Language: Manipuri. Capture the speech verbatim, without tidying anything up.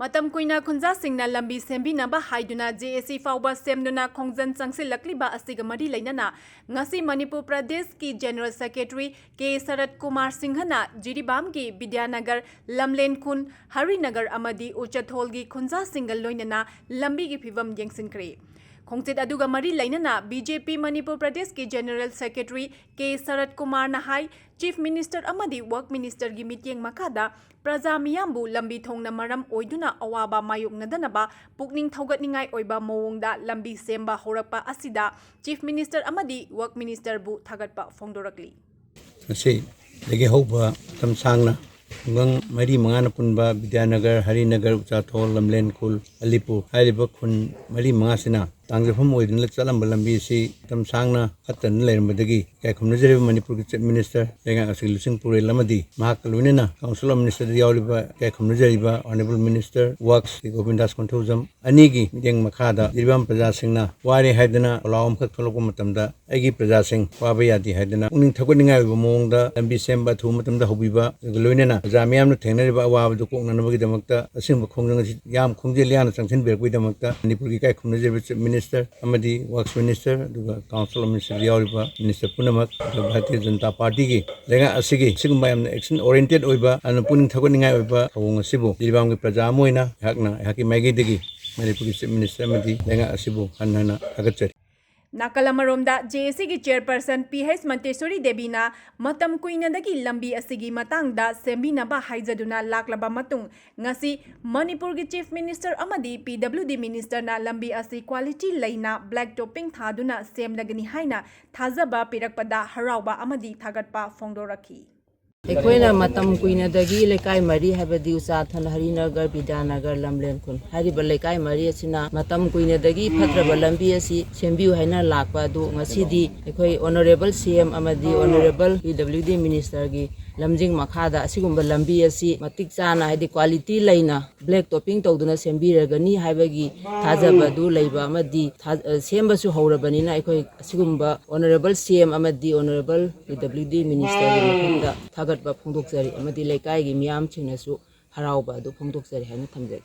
ꯃꯇꯝ ꯀꯨꯏꯅ ꯈꯨꯟꯖꯥꯁꯤꯡꯅ ꯂꯝꯕꯤ ꯁꯦꯝꯕꯤꯅꯕ ꯍꯥꯏꯗꯨꯅ ꯖꯦ ꯑꯦ ꯁꯤ ꯐꯥꯎꯕ ꯁꯦꯝꯗꯨꯅ ꯈꯣꯡꯖꯪ ꯆꯪꯁꯤꯜꯂꯛꯂꯤꯕ ꯑꯁꯤꯒ ꯃꯔꯤ ꯂꯩꯅꯅ ꯉꯁꯤ ꯃꯅꯤꯄꯨꯔ ꯄ꯭ꯔꯗꯦꯁꯀꯤ ꯖꯦꯅꯔꯦꯜ ꯁꯦꯀ꯭ꯔꯦꯇꯔꯤ ꯀꯦ ꯁꯔꯠ ꯀꯨꯃꯥꯔ ꯁꯤꯡꯍꯅ ꯖꯤꯔꯤꯕꯥꯝꯒꯤ ꯕꯤꯗ꯭ꯌꯥꯅꯒꯔ, ꯂꯝꯂꯦꯟ ꯈꯨꯟ, ꯍꯔꯤꯅꯒꯔ ꯑꯃꯗꯤ ꯎꯆꯥꯊꯣꯜꯒꯤ ꯈꯨꯟꯖꯥꯁꯤꯡꯒ ꯂꯣꯏꯅꯅ ꯂꯝꯕꯤꯒꯤ ꯐꯤꯕꯝ ꯌꯦꯡꯁꯤꯟꯈ꯭ꯔꯦ꯫ ꯈꯣꯡꯆꯠ ꯑꯗꯨꯒ ꯃꯔꯤ ꯂꯩꯅꯅ ꯕꯤ ꯖꯦ ꯄꯤ ꯃꯅꯤꯄꯨꯔ ꯄ꯭ꯔꯗꯦꯁꯀꯤ ꯖꯦꯅꯔꯦꯜ ꯁꯦꯀ꯭ꯔꯦꯇꯔꯤ ꯀꯦ ꯁꯔꯠ ꯀꯨꯃꯥꯔꯅ ꯍꯥꯏ, ꯆꯤꯐ ꯃꯤꯅꯤꯁꯇꯔ ꯑꯃꯗꯤ ꯋꯔꯛ ꯃꯤꯅꯤꯁꯇꯔꯒꯤ ꯃꯤꯠꯌꯦꯡ ꯃꯈꯥꯗ ꯄ꯭ꯔꯖꯥ ꯃꯤꯌꯥꯝꯕꯨ ꯂꯝꯕꯤ ꯊꯣꯡꯅ ꯃꯔꯝ ꯑꯣꯏꯗꯨꯅ ꯑꯋꯥꯕ ꯃꯥꯌꯣꯛꯅꯗꯅꯕ ꯄꯨꯛꯅꯤꯡ ꯊꯧꯒꯠꯅꯤꯡꯉꯥꯏ ꯑꯣꯏꯕ ꯃꯑꯣꯡꯗ ꯂꯝꯕꯤ ꯁꯦꯝꯕ ꯍꯧꯔꯛꯄ ꯑꯁꯤꯗ ꯆꯤꯐ ꯃꯤꯅꯤꯁꯇꯔ ꯑꯃꯗꯤ ꯋꯔꯛ ꯃꯤꯅꯤꯁꯇꯔꯕꯨ ꯊꯥꯒꯠꯄ ꯐꯣꯡꯗꯣꯔꯛꯂꯤ꯫ ꯉꯁꯤꯗꯒꯤ ꯍꯧꯕ ꯃꯇꯝ ꯁꯥꯡꯅ ꯈꯨꯡꯒꯪ ꯃꯔꯤ ꯃꯉꯥꯅ ꯄꯨꯟꯕ ꯕꯤꯗ꯭ꯌꯥꯅꯒꯔ, ꯍꯔꯤꯅꯒꯔ, ꯎꯆꯥꯊꯣꯜ, ꯂꯝꯂꯦꯟ ꯈꯨꯜ, ꯑꯂꯤꯄꯨꯔ ꯍꯥꯏꯔꯤꯕ ꯈꯨꯟ ꯃꯔꯤ ꯃꯉꯥꯁꯤꯅ ꯇꯥꯡꯖꯐꯝ ꯑꯣꯏꯗꯨꯅ ꯆꯠꯂꯝꯕ ꯂꯝꯕꯤ ꯑꯁꯤ ꯃꯇꯝ ꯁꯥꯡꯅ ꯐꯠꯇꯅ ꯂꯩꯔꯝꯕꯗꯒꯤ ꯏꯀꯥꯏ ꯈꯨꯝꯅꯖꯔꯤꯕ ꯃꯅꯤꯄꯨꯔꯒꯤ ꯆꯤꯐ ꯃꯤꯅꯤꯁꯇꯔ ꯂꯩꯉꯥꯛ ꯑꯁꯤꯒꯤ ꯂꯨꯆꯤꯡ ꯄꯨꯔꯦꯜ ꯑꯃꯗꯤ ꯃꯍꯥꯛꯀ ꯂꯣꯏꯅꯅ ꯀꯥꯎꯟꯁꯤꯜ ꯑꯣꯐ ꯃꯤꯅꯤꯁꯇꯔꯗ ꯌꯥꯎꯔꯤꯕ ꯏꯀꯥꯏ ꯈꯨꯝꯅꯖꯔꯤꯕ ꯑꯣꯅꯔꯦꯕꯜ ꯃꯤꯅꯤꯁꯇꯔ ꯋꯥꯔꯛꯁ ꯒꯣꯕꯤꯟꯗꯥꯁ ꯀꯣꯟꯊꯧꯖꯝ ꯑꯅꯤꯒꯤ ꯃꯤꯠꯌꯦꯡ ꯃꯈꯥꯗ ꯖꯤꯔꯤꯕꯥꯝ ꯄ꯭ꯔꯖꯥꯁꯤꯡꯅ ꯋꯥꯔꯦ ꯍꯥꯏꯗꯅ ꯄꯂꯥꯎ ꯑꯃꯈꯛ ꯊꯣꯛꯂꯛꯄ ꯃꯇꯝꯗ ꯑꯩꯒꯤ ꯄ꯭ꯔꯖꯥꯁꯤꯡ ꯋꯥꯕ ꯌꯥꯗꯦ ꯍꯥꯏꯗꯅ ꯄꯨꯛꯅꯤꯡ ꯊꯧꯒꯠꯅꯤꯡꯉꯥꯏ ꯑꯣꯏꯕ ꯃꯑꯣꯡꯗ ꯂꯝꯕꯤ ꯁꯦꯝꯕ ꯑꯊꯨꯕ ꯃꯇꯝꯗ ꯍꯧꯕꯤꯕ, ꯑꯗꯨꯒ ꯂꯣꯏꯅꯅ ꯄ꯭ꯔꯖꯥ ꯃꯤꯌꯥꯝꯅ ꯊꯦꯡꯅꯔꯤꯕ ꯑꯋꯥꯕꯗꯨ ꯀꯣꯛꯅꯅꯕꯒꯤꯗꯃꯛꯇ ꯑꯁꯤꯒꯨꯝꯕ ꯈꯣꯡꯖꯪ ꯑꯁꯤ ꯌꯥꯝ ꯈꯣꯡꯖꯦꯜ ꯌꯥꯡꯅ ꯆꯪꯁꯤꯟꯕꯤꯔꯛꯄꯒꯤꯗꯃꯛꯇ ꯃꯅꯤꯄꯨꯔꯒꯤ ꯏꯀꯥꯏ ꯈꯨꯝꯅꯖꯔꯤꯕ ꯆꯤꯐ ꯃꯤꯅꯤꯁꯇꯔ ꯑꯃꯗꯤ ꯋꯥꯔꯛꯁ ꯃꯤꯅꯤꯁꯇꯔ, ꯑꯗꯨꯒ ꯀꯥꯎꯟꯁꯤꯜ ꯑꯣꯐ ꯃꯤꯅꯤꯁꯇꯔꯗ ꯌꯥꯎꯔꯤꯕ ꯃꯤꯅꯤꯁꯇꯔ ꯄꯨꯝꯅꯃꯛ, ꯑꯗꯨꯒ ꯚꯥꯔꯇꯤꯌ ꯖꯅꯇꯥ ꯄꯥꯔꯇꯤꯒꯤ ꯂꯩꯉꯥꯛ ꯑꯁꯤꯒꯤ ꯁꯤꯒꯨꯝꯕ ꯌꯥꯝꯅ ꯑꯦꯛꯁꯟ ꯑꯣꯔꯤꯌꯦꯟꯇꯦꯠ ꯑꯣꯏꯕ, ꯌꯥꯝꯅ ꯄꯨꯛꯅꯤꯡ ꯊꯧꯒꯠꯅꯤꯡꯉꯥꯏ ꯑꯣꯏꯕ ꯊꯧꯑꯣꯡ ꯑꯁꯤꯕꯨ ꯖꯤꯔꯤꯕꯥꯝꯒꯤ ꯄ꯭ꯔꯖꯥ ꯑꯃ ꯑꯣꯏꯅ ꯑꯩꯍꯥꯛꯅ ꯑꯩꯍꯥꯛꯀꯤ ꯃꯥꯏꯀꯩꯗꯒꯤ ꯃꯅꯤꯄꯨꯔꯒꯤ ꯆꯤꯐ ꯃꯤꯅꯤꯁꯇꯔ ꯑꯃꯗꯤ ꯂꯩꯉꯥꯛ ꯑꯁꯤꯕꯨ ꯍꯟꯅ ꯍꯟꯅ ꯊꯥꯒꯠꯆꯔꯤ꯫ ꯅꯥꯀꯜ ꯑꯃꯔꯣꯝꯗ, ꯖꯦ ꯑꯦ ꯁꯤꯒꯤ ꯆꯦꯌꯔꯄꯔꯁꯟ ꯄꯤ ꯍꯩꯆ ꯃꯟꯇꯦꯁꯣꯔꯤ ꯗꯦꯕꯤꯅ ꯃꯇꯝ ꯀꯨꯏꯅꯗꯒꯤ ꯂꯝꯕꯤ ꯑꯁꯤꯒꯤ ꯃꯇꯥꯡꯗ ꯁꯦꯝꯕꯤꯅꯕ ꯍꯥꯏꯖꯗꯨꯅ ꯂꯥꯛꯂꯕ ꯃꯇꯨꯡ, ꯉꯁꯤ ꯃꯅꯤꯄꯨꯔꯒꯤ ꯆꯤꯐ ꯃꯤꯅꯤꯁꯇꯔ ꯑꯃꯗꯤ ꯄꯤ ꯗꯕ꯭ꯂꯤꯎ ꯗꯤ ꯃꯤꯅꯤꯁꯇꯔꯅ ꯂꯝꯕꯤ ꯑꯁꯤ ꯀ꯭ꯋꯥꯂꯤꯇꯤ ꯂꯩꯅ ꯕ꯭ꯂꯦꯛ ꯇꯣꯞꯄꯤꯡ ꯊꯥꯗꯨꯅ ꯁꯦꯝꯂꯒꯅꯤ ꯍꯥꯏꯅ ꯊꯥꯖꯕ ꯄꯤꯔꯛꯄꯗ ꯍꯔꯥꯎꯕ ꯑꯃꯗꯤ ꯊꯥꯒꯠꯄ ꯐꯣꯡꯗꯣꯔꯛꯈꯤ꯫ ꯑꯩꯈꯣꯏꯅ ꯃꯇꯝ ꯀꯨꯏꯅꯗꯒꯤ ꯂꯩꯀꯥꯏ ꯃꯔꯤ, ꯍꯥꯏꯕꯗꯤ ꯎꯆꯥꯊꯣꯜ, ꯍꯔꯤꯅꯒꯔ, ꯕꯤꯗ꯭ꯌꯥꯅꯒꯔ, ꯂꯝꯂꯦꯟ ꯈꯨꯟ ꯍꯥꯏꯔꯤꯕ ꯂꯩꯀꯥꯏ ꯃꯔꯤ ꯑꯁꯤꯅ ꯃꯇꯝ ꯀꯨꯏꯅꯗꯒꯤ ꯐꯠꯇ꯭ꯔꯕ ꯂꯝꯕꯤ ꯑꯁꯤ ꯁꯦꯝꯕꯤꯌꯨ ꯍꯥꯏꯅ ꯂꯥꯛꯄ ꯑꯗꯨ ꯉꯁꯤꯗꯤ ꯑꯩꯈꯣꯏ ꯑꯣꯅꯔꯦꯕꯜ ꯁꯤ ꯑꯦꯝ ꯑꯃꯗꯤ ꯑꯣꯅꯔꯦꯕꯜ ꯄꯤ ꯗꯕ꯭ꯂꯤꯎ ꯗꯤ ꯃꯤꯅꯤꯁꯇꯔꯒꯤ ꯂꯝꯖꯤꯡ ꯃꯈꯥꯗ ꯑꯁꯤꯒꯨꯝꯕ ꯂꯝꯕꯤ ꯑꯁꯤ ꯃꯇꯤꯛ ꯆꯥꯅ, ꯍꯥꯏꯗꯤ ꯀ꯭ꯋꯥꯂꯤꯇꯤ ꯂꯩꯅ ꯕ꯭ꯂꯦꯛ ꯇꯣꯞꯄꯤꯡ ꯇꯧꯗꯨꯅ ꯁꯦꯝꯕꯤꯔꯒꯅꯤ ꯍꯥꯏꯕꯒꯤ ꯊꯥꯖꯕ ꯑꯗꯨ ꯂꯩꯕ ꯑꯃꯗꯤ ꯊꯥ-, ꯑ, ꯁꯦꯝꯕꯁꯨ ꯍꯧꯔꯕꯅꯤꯅ ꯑꯩꯈꯣꯏ ꯑꯁꯤꯒꯨꯝꯕ ꯑꯣꯅꯔꯦꯕꯜ ꯁꯤ ꯑꯦꯝ ꯑꯃꯗꯤ ꯑꯣꯅꯔꯦꯕꯜ ꯄꯤ ꯗꯕ꯭ꯂꯤꯎ ꯗꯤ ꯃꯤꯅꯤꯁꯇꯔꯒꯤ ꯃꯐꯝꯗ ꯊꯥꯒꯠꯄ ꯐꯣꯡꯗꯣꯛꯆꯔꯤ ꯑꯃꯗꯤ ꯂꯩꯀꯥꯏꯒꯤ ꯃꯤꯌꯥꯝꯁꯤꯡꯅꯁꯨ ꯍꯔꯥꯎꯕ ꯑꯗꯨ ꯐꯣꯡꯗꯣꯛꯆꯔꯤ ꯍꯥꯏꯅ ꯊꯝꯖꯒꯦ꯫